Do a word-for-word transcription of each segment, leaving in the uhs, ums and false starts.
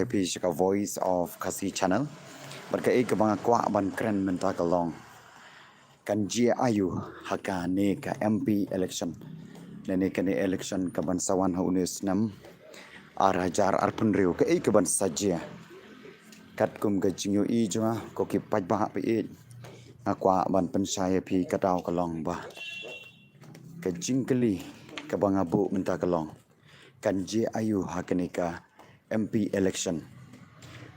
phi sha ka Voice of Khasi Channel. Bad kaei kaba nga kwah ban kren mynta ka long, kan jia aiu ha kane ka M P election, lane kane election kaban sa wan ha une u snem ar hajar arphew hynriew, kaei kaban sa jia. Katkum ka jingïohi jong nga, ko ki paidbah ba ïeit, nga kwah ban pynshai ïa phi ka daw ka long ba, ka jingkylli kaba nga buh mynta ka long, kan jia aiu ha kane ka M P election.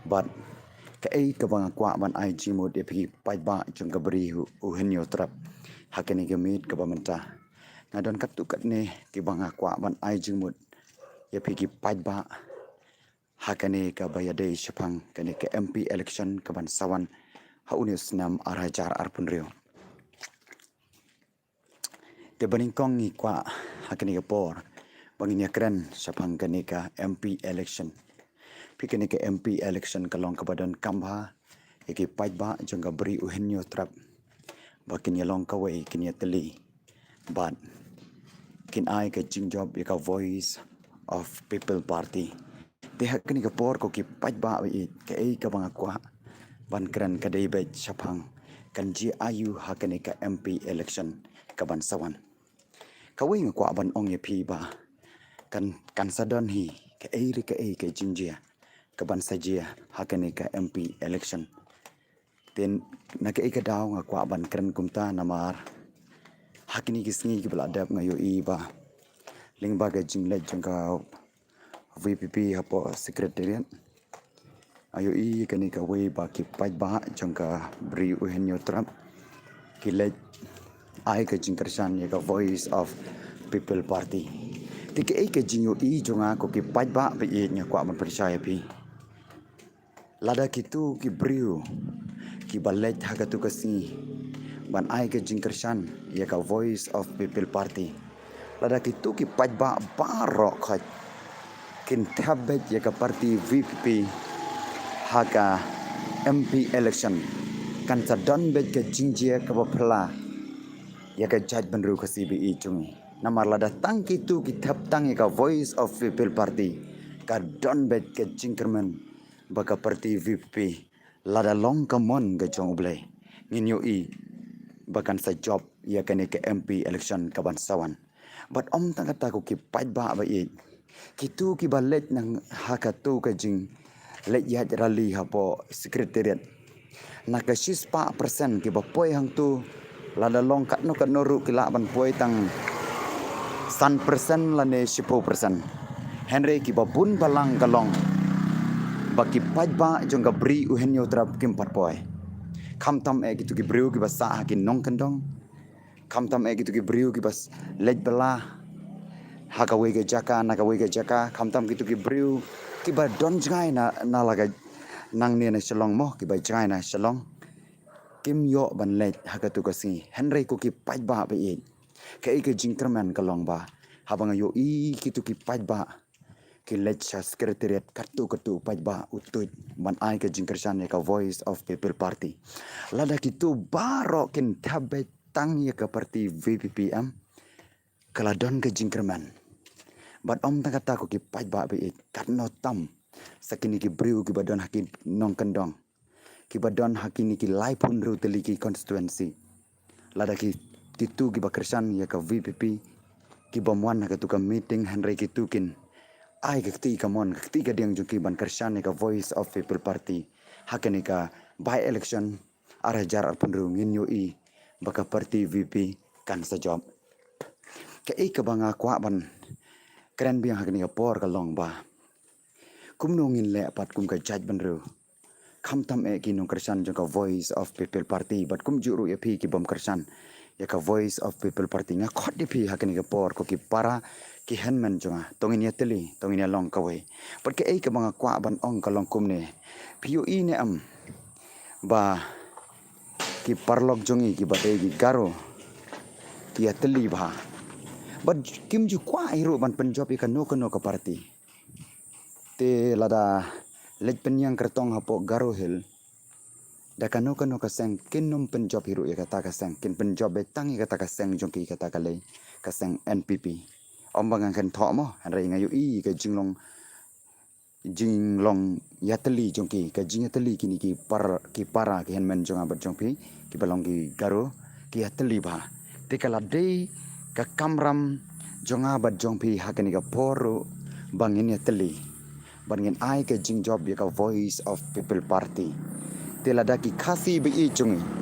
Bad kaei kaba nga kwah ban ai jingmut ïa phi ki paidbah jong ka Bri u Hynñiewtrep ha kane ka miet kaba mynta. Nga don katto katne kiba nga kwah ban ai jingmut ïa phi ki paidbah ha kane kaba ïadei shaphang kane ka M P election kaban sa wan ha une u snem ar hajar arphew hynriew. Te ba nyngkong ngi kwah ha kane ka por ba ngin ïakren shaphang kane ka M P election. Phi, kane ka M P election ka long kaba donkam bha ïa ki paidbah jong ka Bri u Hynñiewtrep ba kin ïalong kawei, kin ïatylli bad kin ai ka jingjop ïa ka Voice of People Party. Te ha kane ka por, ko ki paidbah ba ïeit, kaei kaba nga kwah ban kren ka dei beit shaphang kan jia aiu ha kane ka M P election kaban sa wan. Kawei, nga kwah ban ong ïa phi ba kan, kan sa don hi kaei re kaei ka jingjia kaban sa jia ha kane ka M P election. Te na kaei ka daw nga kwah ban kren kumta, namar ha kine ki sngi kiba la dep nga ïohi ba lyngba ka jingleit jong ka V P P hapoh Secretariat, nga ïohi kane kawei ba ki paidbah jong ka Bri u Hynñiewtrep ki leit ai ka jingkyrshan ïa ka Voice of People Party. Te kaei ka jingïohi jong nga, ko ki paidbah ba ïeit, nga kwah ban pynshai ïa phi. Lada kito ki briew kiba leit ha kato ka sngi ban ai ka jingkyrshan ïa ka Voice of People Party, lada kito ki paidbah baroh khoit kin thep beit ïa ka party V P P ha ka M P election, kan sa don beit ka jingjia kaba phylla ïa ka jaitbynriew Khasi ba ïeit jong ngi. Namar lada tang kito ki thep tang ïa ka Voice of People Party, ka don beit ka jingkyrmen ba ka party V P P, lada long ka mon ka jong U Blei, ngin ïohi ba kan sa jop ïa kane ka M P election kaban sa wan. Bad ym tang kata, ko ki paidbah ba ïeit, kito kiba leit nang ha kato ka jingleit ïaid rally hapoh Secretariat, na ka shispah percent kiba poi hangto, lada long katno katno ruh ki lah ban poi tang san percent lane shiphew percent. Hynrei kiba bun balang ka long ba ki paidbah jong ka Bri u Hynñiewtrep kim pat poi. Khamtam eh kito ki briew kiba sah ha ki nongkyndong, khamtam eh kito ki briew kiba s-, leit bylla ha kawei ka jaka na kawei ka jaka, khamtam kito ki briew kiba don jngai na, na la ka, nangne na Shillong mo, kiba jngai na Shillong, kim ïoh ban leit ha kato ka sngi. Hynrei ko ki paidbah ba ïeit, kaei ka jingkyrmen ka long ba haba nga ïohi kito ki paidbah ki leit sha Secretariat, kato kato paidbah u tuid ban ai ka jingkyrshan ïa ka Voice of People Party, lada kito baroh kin thep beit tang ïa ka party V P P, em, ka la don ka jingkyrmen. Bad ym tang kata, ko ki paidbah ba ïeit, katno tam sa kine ki briew kiba don ha ki nongkyndong, kiba don ha kine ki laiphew hynriew tylli ki constituency, lada ki, kito kiba kyrshan ïa ka V P P, kibym wan ha kato ka meeting, hynrei kito kin ai ka kti ka mon, ka kti ka diang jong ki ban kyrshan ïa ka Voice of People Party ha kane ka by-election ar hajar arphew hynriew, ngin ïohi ba ka party V P P kan sa jop. Kaei kaba nga kwah ban kren biang ha kane ka por ka long ba kumno ngin leh pat kum ka jaitbynriew, khamtam eh ki nongkyrshan jong ka Voice of People Party, bad kumjuh ruh ïa phi kibym kyrshan ïa ka Voice of People Party. Nga khot ïa phi ha kane ka por, ko ki para ki hynmen jong nga, to ngin ïatylli, to ngin ïalong kawei. Bad kaei kaba nga kwah ban ong ka long kumne, phi ïohi ne em ba ki paralok jong ngi kiba dei ki Garo ki ïatylli bha, bad kim ju kwah hi ruh ban pynjop ïa kano kano ka party. Te lada leit pynïeng kyrtong hapoh Garo Hills, da kano kano ka seng kin ym pynjop hi ruh ïa kata ka seng, kin pynjop beit tang ïa kata ka seng jong ki, kata ka lei, ka seng N P P. Ym ba ngan kynthoh mo, hynrei nga ïohi ka jinglong jinglong ïatylli jong ki, ka jingïatylli kine ki par, ki para ki hynmen jong nga bad jong phi, kiba long ki Garo, ki ïatylli bha. Te ka la dei ka kamram jong nga bad jong phi ha kane ka por ruh ba ngin ïatylli, ba ngin ai ka jingjop ïa ka Voice of People Party. Te lada ki Khasi ba ïeit jong ngi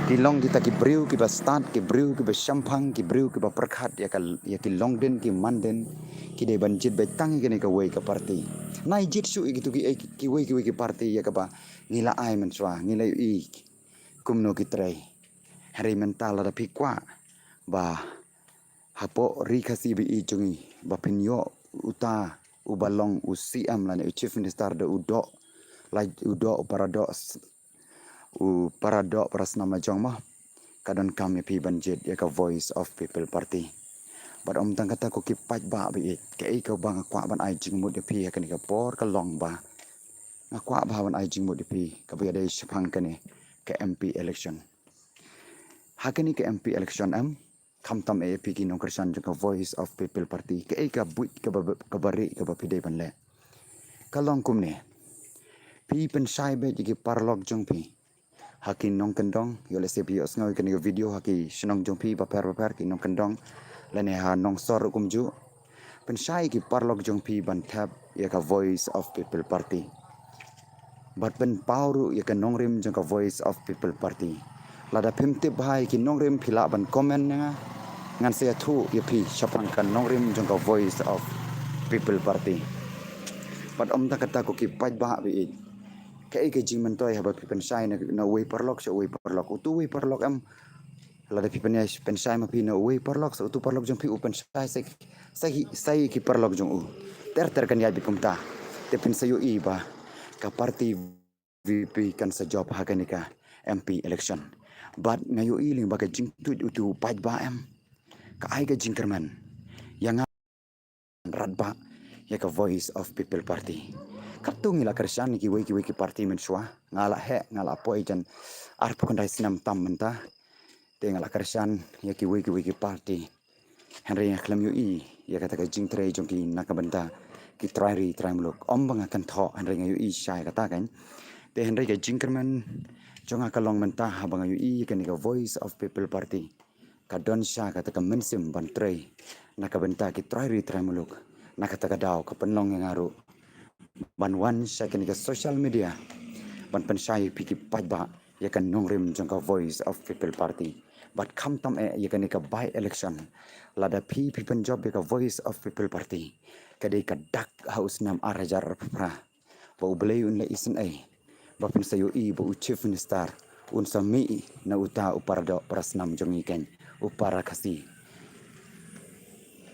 ki long kita ki briew kiba stad, ki briew kiba shemphang, ki briew kiba pyrkhat ïa ka, ïa ki longdien ki mandien, ki dei ban jied beit tang ïa kane kawei ka party. Nai jied shuh ïa kitu ki, eh, kiwei kiwei ki party ïa kaba ngi la ai mynshuwa, ngi la ïohi kumno ki trei. Hynrei mynta lada phi kwah ba hapoh ri Khasi ba ïeit jong ngi ba phin ïoh uta uba long u C M lane u Chief Minister da u doh, la u doh u para doh s-, u para doh para snam la jong mo. Ka donkam ïa phi ban jied ïa ka Voice of People Party. Bad ym tang kata ko ki paidbah ba ïeit, kaei kaba nga kwah ban ai jingmut ïa phi ha kane ka por ka long ba nga kwah bha ban ai jingmut ïa phi kaba ïadei shaphang kane ka M P election. Ha kane ka M P election em, khamtam eh ïa phi ki nongkyrshan jong ka Voice of People Party, kaei ka buit kaba, kaba rieh kaba phi dei ban leh. Ka long kumne. Phi pynshai beit ïa ki paralok jong phi ha ki nongkyndong, ïoh lehse phi ïohsngew ïa kane ka video ha ki shnong jong phi bapher bapher, ki nongkyndong lane ha nongsor ruh kumjuh. Pynshai ïa ki paralok jong phi ban thep ïa ka Voice of People Party. Bad pynpaw ruh ïa ka nongrim jong ka Voice of People Party. Lada phim tip bha ïa ki nongrim phi lah ban comment na nga. Ngan sa ïathuh ïa phi shaphang ka nongrim jong ka Voice of People Party. Bad ym tang kata ko ki paidbah ba ïeit, kaei ka jingmyntoi haba phi pynshai na, na uwei paralok sha uwei paralok? Utu uwei paralok em, lada phi pynshai, pynshai ma phi na uwei paralok, sa utu paralok jong phi u pynshai sa, sa, sa ki paralok jong u. Ter ter kan ïaid beit kumta. Te phin sa ïohi ba ka party V P kan sa jop ha kane ka M P election. Bad nga ïohi lyngba ka jingtweet utu u paidbah em, ka ai ka jingkyrmen ïa nga ban rat bha ïa ka Voice of People Party. Katto ngi la kyrshan ïa kiwei kiwei ki party mynshuwa, nga la heh, nga la poi jan arphew khyndai snem tam mynta. Te nga la kyrshan ïa kiwei kiwei ki party. Hynrei nga khlem ïohi ïa kata ka jingtrei jong ki na ka bynta ki trai ri trai muluk. Ym ba nga kynthoh, hynrei nga ïohi shisha ïa kata kan. Te hynrei ka jingkyrmen jong nga ka long mynta haba nga ïohi ïa kane ka Voice of People Party ka don sha kata ka mynsiem ban trei na ka bynta ki trai ri trai muluk. Na kata ka daw ka pynlong ïa nga ruh ban wan sha kane ka social media ban pynshai ïa phi ki paidbah ïa ka nongrim jong ka Voice of People Party. Bad khamtam eh ïa kane ka by election, lada phi, phi pynjop ïa ka Voice of People Party, ka dei ka dak ha u snem ar hajar arphew phra ba U Blei un leh isynei ba phin sa ïohi ba u Chief Minister un sa mih na uta u para doh para snam jong ngi kan, u para Khasi.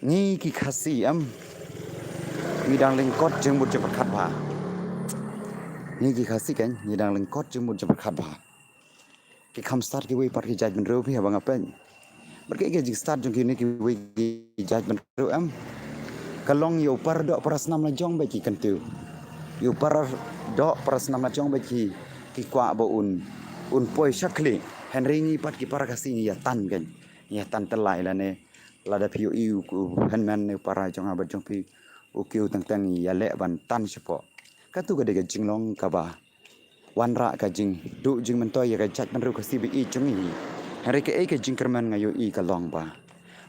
Ngi ki Khasi em, ngi dang lyngkot jingmut jingpyrkhat bha. Ngi ki Khasi kan, ngi dang lyngkot jingmut jingpyrkhat bha. Ki kham stad kiwei pat ki jaitbynriew phi haba nga peit. Bad kaei ka jingstad jong kine kiwei ki jaitbynriew em, ka long ïa u para doh para snam la jong beit ki kyntiew. Ïa u para doh para snam la jong beit ki, ki kwah ba un, un poi sha khlieh. Hynrei ngi pat ki para Khasi ngi ïa tan kan, ngi ïa tan tyllai lane. Lada phi ïohi u, u hynmen ne u para jong nga bad jong phi, u kiew teng teng, ngi ïa leh ban tan shapoh. Katu ka dei ka jinglong kaba wanrah ka jingduh jingmyntoi ïa ka jaitbynriew Khasi ba ïeit jong ngi. Hynrei kaei ka jingkyrmen nga ïohi ka long ba,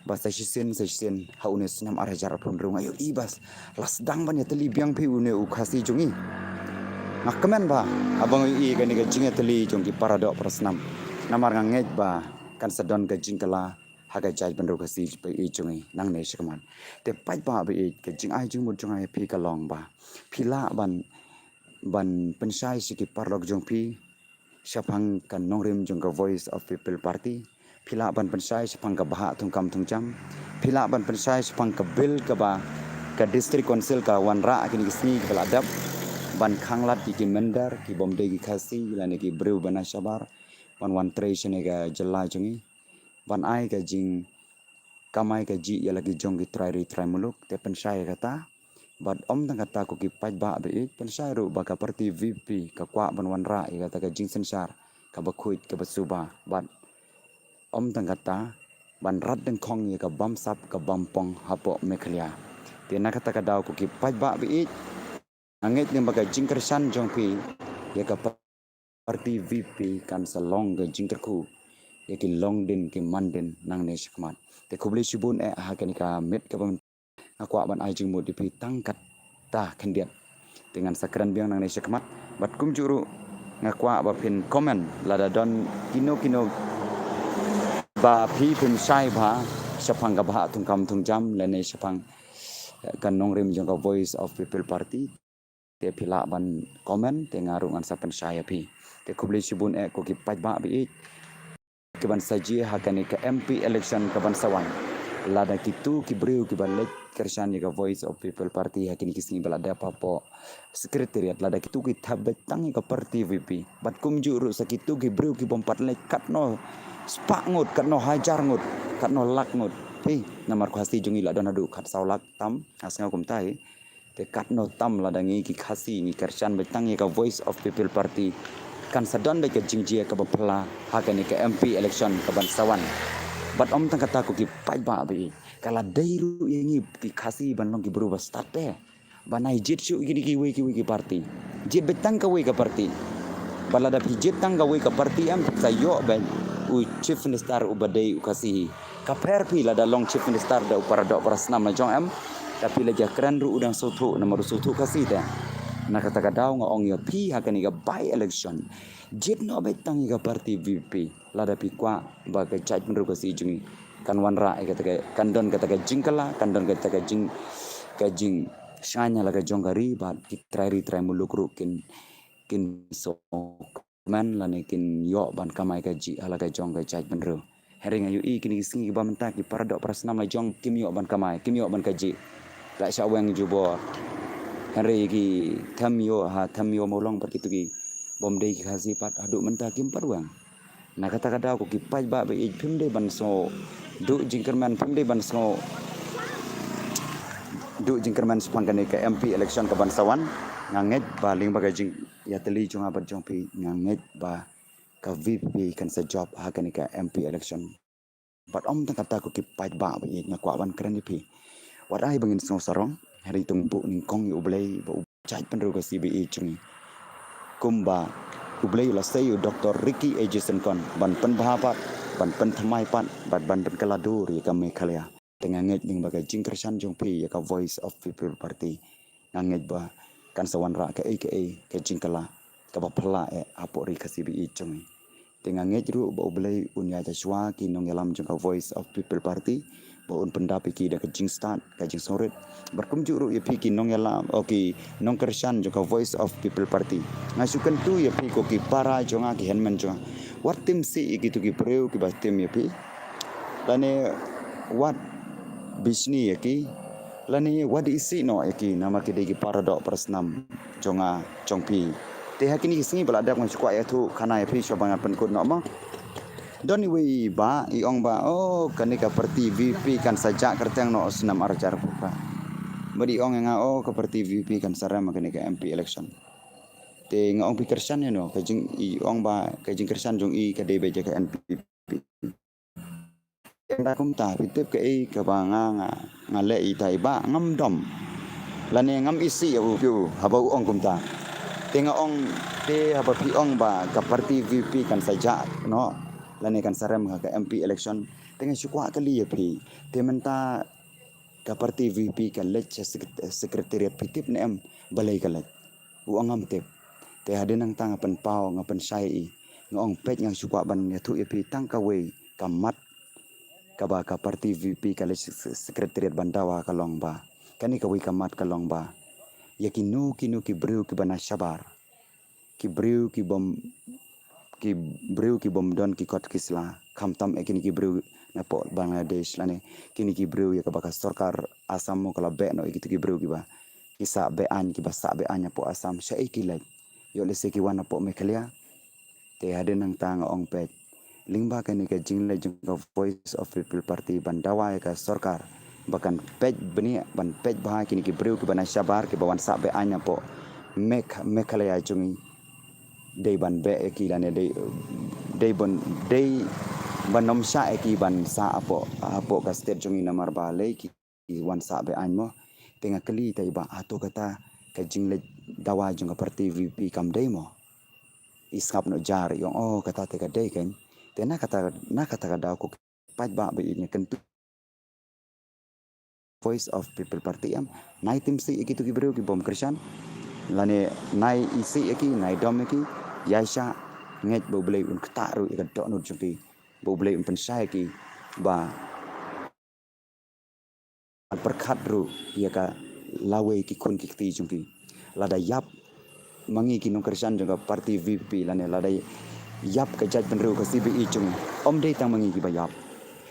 ba sa shisien sa shisien ha une u snem ar hajar arphew hynriew nga ïohi ba la sdang ban ïatylli biang phi une u Khasi jong ngi. Nga kmen bha haba nga ïohi kane ka jingïatylli jong ki para doh para snam. Namar nga ngeit ba kan sa don ka jingkylla ha ka jaitbynriew Khasi ba ïeit jong ngi nangne shakhmat. Te paidbah ba ïeit, ka jingai jingmut jong nga ïa phi ka long ba phi lah ban, ban pynshai sha ki paralok jong phi shaphang ka nongrim jong ka Voice of People Party. Phi lah ban pynshai shaphang ka bhah thungkam thungjam. Phi lah ban pynshai shaphang ka bill kaba ka District Council ka wanrah ha kine ki sngi kaba la dep, ban khanglad ïa ki mynder kibym dei ki Khasi lane ki briew ba na shabar ban wan trei shane ka jylla jong ngi, ban ai ka jingkamai kajih ïa la ki jong ki trai ri trai muluk. Te pynshai ïa kata. Bad ym tang kata ko ki paidbah ba ïeit, pynshai ruh ba ka party V P ka kwah ban wanrah ïa kata ka jingsynshar kaba khuid kaba suba. Bad ym tang kata, ban rat dyngkhong ïa ka bamsap ka bampong hapoh Meghalaya. Te na kata ka daw ko ki paidbah ba ïeit, Nga ngeit lyngba ka jingkyrshan jong phi ïa ka party VPP kan sa long ka jingkyrkhu ïa ki longdin ki mandin nangne shakhmat. Te khublei shibun eh ha kane ka miet kaba nga kwah ban ai jingmut ïa phi tang katta khyndiat. Te ngan sa kren biang nangne shakhmat. Bad kumjuh ruh nga kwah ba phin comment lada don kino kino ba phi phin shai bha shaphang ka bhah thungkam thungjam lane shaphang, eh, ka nongrim jong ka Voice of People Party. Te phi lah ban comment te nga ruh ngan sa pynshai ïa phi. Te khublei shibun eh ko ki paidbah ba ïeit kiban sa jia ha kane ka MP election kaban sa wan. Lada kito ki briew kiba leit kyrshan ïa ka Voice of People Party ha kine ki sngi ba la dep hapoh Secretariat, lada kito ki thep beit tang ïa ka party VPP, bad kumjuh ruh sa kito ki briew kibym pat leit katno spah ngut, katno hajar ngut, katno lak ngut. Phi, namar Khasi jong ngi la don haduh khatsaw lak tam, nga sngew kumta hi. Te katno tam lada ngi ki Khasi ngi kyrshan beit tang ïa ka Voice of People Party, kan sa don beit ka jingjia kaba phylla ha kane ka MP election kaban sa wan. Bad ym tang kata ko ki paidbah ba ïeit, ka la dei ruh ïa ngi ki Khasi ban long ki briew ba stad te ban ai jied shuh ïa kine kiwei kiwei ki party. Jied beit tang kawei ka party. Bad lada phi jied tang kawei ka party em phi sa ïoh beit u Chief Minister uba dei u Khasi hi. Ka pher phi lada long Chief Minister da u paradoh parasnam la jong em. Lada phi la ïakren ruh u dang sngewthuh namar u sngewthuh Khasi te. Na kata ka daw nga ong ïa phi ha kane ka by election, jied noh beit tang ïa ka party VPP lada phi kwah ba ka jaitbynriew Khasi jong ngi kan wanrah ïa kata ka, kan don kata ka jingkylla, kan don kata ka jing, ka jingshngaiñ ha la ka jong ka ri bad ki trai ri trai muluk ruh kin, kin sngewkmen lane kin ïoh ban kamai kajih ha la ka jong ka jaitbynriew. Hynrei nga ïohi kine ki sngi kiba mynta ki paradoh parasnam la jong kim ïoh ban kamai, kim ïoh ban kajih. La shah weng jubor. Hynrei ki them ïoh ha them ïoh mawlong pat kito kibym dei ki Khasi pat haduh mynta kim pat weng. Na kata ka daw ko ki paidbah ba ïeit phim dei ban sngewduh jingkyrmen, phim dei ban sngewduh jingkyrmen shaphang kane ka MP election kaban sa wan. Nga ngeit ba lyngba ka jingïatylli jong nga bad jong phi nga ngeit ba ka VPP kan sa jop ha kane ka MP election. Bad ym tang kata ko ki paidbah ba ïeit nga kwah ban kren ïa phi. Wat ai ba ngin sngew sarong, hynrei to buh nyngkong ïa U Blei ba u jaitbynriew Khasi ba ïeit jong ngi. Kumba U Blei u la sei ïa u Doctor Ricky A J Syngkon ban pynbha pat, ban pynthymmai pat, bad ban pynkylla dur ïa ka Meghalaya. Te nga ngeit lyngba ka jingkyrshan jong phi ïa ka Voice of People Party, nga ngeit ba kan sa wanrah kaei kaei ka jingkylla kaba phylla eh hapoh ri Khasi ba ïeit jong ngi. Te nga ngeit ruh ba U Blei un ïaid shuwa ki nongïalam jong ka Voice of People Party ba un pyndap ïa ki da ka jingstad, ka jingsngewrit. Bad kumjuh ruh ïa phi ki nongïalam, o ki nongkyrshan jong ka Voice of People Party. Nga shu kyntu ïa phi ko ki para jong nga, ki hynmen jong nga, wat tim sih ïa kito ki briew kiba tim ïa phi. Lane wat bishni ïa ki, lane wat isih noh ïa ki, namar ki dei ki paradoh parasnam jong nga jong phi. Te ha kine ki sngi ba la dep nga shu kwah ïathuh khana ïa phi shuwa ba ngan pynkut noh mo. Don iwei i bah i ong ba, oh, kane ka party VPP kan sa jah kyrteng noh snem ar hajar arphew phra. Bad i ong ïa nga, oh, ka party VPP kan sa rem ha kane ka MP election. Te nga ong phi kyrshan ïa no, ka jing, i ong ba ka jingkyrshan jong i ka dei beit ïa ka NPP. Ynda kumta phi tip kaei kaba nga, nga, nga leh ïa i bah, ngam dom lane ngam isih ïa u, ïa u haba u ong kumta. Te nga ong, te haba phi ong ba ka party VPP kan sa jah noh lane kan sa rem ha ka MP election, te nga shu kwah kylli ïa phi. Te mynta ka party VPP ka leit sha sec-, secretariat, phi tip ne em balei ka leit? U ong ngam tip. Te hadien nangta nga pynpaw, nga pynshai ïa i, nga ong peit, nga shu kwah ban ïathuh ïa phi tang kawei ka mat kaba ka party VPP ka leit sha se-, secretariat ban dawa ka long ba, kane kawei ka mat ka long ba ïa kino kino ki briew kiba na shabar, ki briew kibym, ki briew kibym don ki kot ki sla, khamtam eh kine ki briew napoh Bangladesh lane kine ki briew ïa kaba ka sorkar Assam mo ka la beh noh ïa kito ki briew kiba ki sah be-aiñ, kiba sah be-aiñ hapoh Assam, shaei ki leit? Ïoh lehse ki wan hapoh Meghalaya. Te hadien nangta nga ong peit, lyngba kane ka jingleit jong ka Voice of People Party ban dawa ïa ka sorkar ba kan peit bniah, ban peit bha kine ki briew kiba na shabar kiba wan sah be-aiñ hapoh Megh-, Meghalaya jong ngi. Dei ban beh ïa ki lane dei, dei ban, dei ban ym shah ïa ki ban sah hapoh, hapoh ka state jong ngi namar balei ki wan sah be-aiñ mo. Te nga kylli ïa i bah, hato kata ka jingleit dawa jong ka party V P kam dei mo. I sngap noh jar i ong, oh, kata te ka dei kan. Te na kata, na kata ka daw ko paidbah ba i ïa kyntu Voice of People Party em. Nai tim sih ïa kitu ki briew ki bym kyrshan. Lane nai isih ïa ki, nai dom ïa ki. Ïaishah ngeit ba U Blei un ktah ruh ïa ka dohnud jong ki. Ba U Blei un pynshai ïa ki ba pyrkhat ruh ïa ka lawei ki khun ki kti jong ki. Lada ïap ma ngi ki nongkyrshan jong ka party V P P lane lada ïap ka jaitbynriew ka C B E jong ngi. Ym dei tang ma ngi kiba ïap.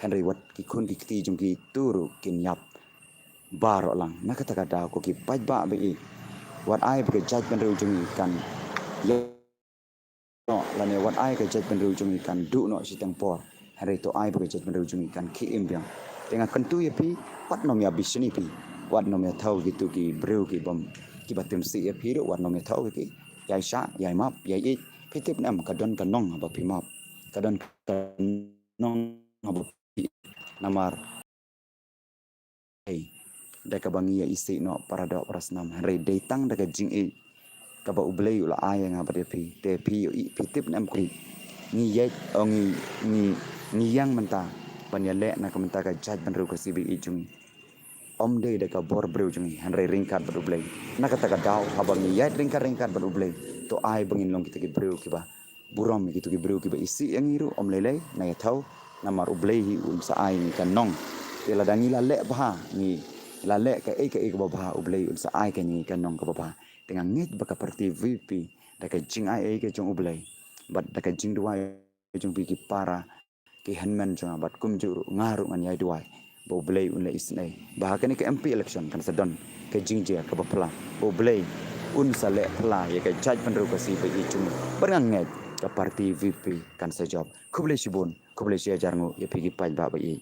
Hynrei wat ki khun ki kti jong ki tu ruh kin ïap. Baroh lang na kata ka daw ko ki paidbah ba i. Wat ai ba ka jaitbynriew jong ngi kan ïap noh lane wat ai ka jaitbynriew jong ngi kan duh noh shiteng por. Hynrei to ai ba ka jaitbynriew jong ngi kan khie im biang. Te nga kyntu ïa phi, wat nym ïa bishni phi. Wat nym ïa thaw kitu ki briew ki bym, kiba tim sih ïa phi ruh, wat nym ïa thaw ki. Ïaishah, ïai map, ïai ïeit. Phi tip ne em ka don ka nong haba phi map. Ka don ka nong haba phi ïeit. Namar Hei, da kaba ngi ïa isih noh para doh para snam, hynrei dei tang da ka jingïeit kaba U Blei u la ai ïa nga bad ïa phi. Te phi ïohi, phi tip ne em ko ngi ïeit, o ngi, ngi, ngi ïeng mynta ban ïaleh na ka mynta ka jaitbynriew ka C B E jong ngi. Ym dei da ka bor briew jong ngi, hynrei ryngkat bad U Blei. Na kata ka daw haba ngi ïaid ryngkat ryngkat bad U Blei, to ai ba ngin long kita ki briew kiba burom ïa kitu ki briew kiba isih ïa ngi ruh, ym lei lei, na ïa thaw, namar U Blei hi un sa ai ngi ka nong. Te lada ngi la leh bha, ngi la leh kaei kaei kaba bha, U Blei un sa ai ka ngi ka nong kaba bha. Te nga ngeit ba ka party V P P da ka jingai ei ka jong U Blei bad da ka jingduwai jong phi ki para ki hynmen jong nga bad kumjuh ruh nga ruh ngan ïai duwai ba U Blei un leh isynei ba ha kane ka M P election kan sa don ka jingjia kaba phylla, ba U Blei un sa leh phylla ïa ka jaitbynriew ka C B E jong ngi. Bad nga ngeit ka party V P P kan sa jop. Khublei shibun, khublei shi hajar nguh ïa phi ki paidbah ba i.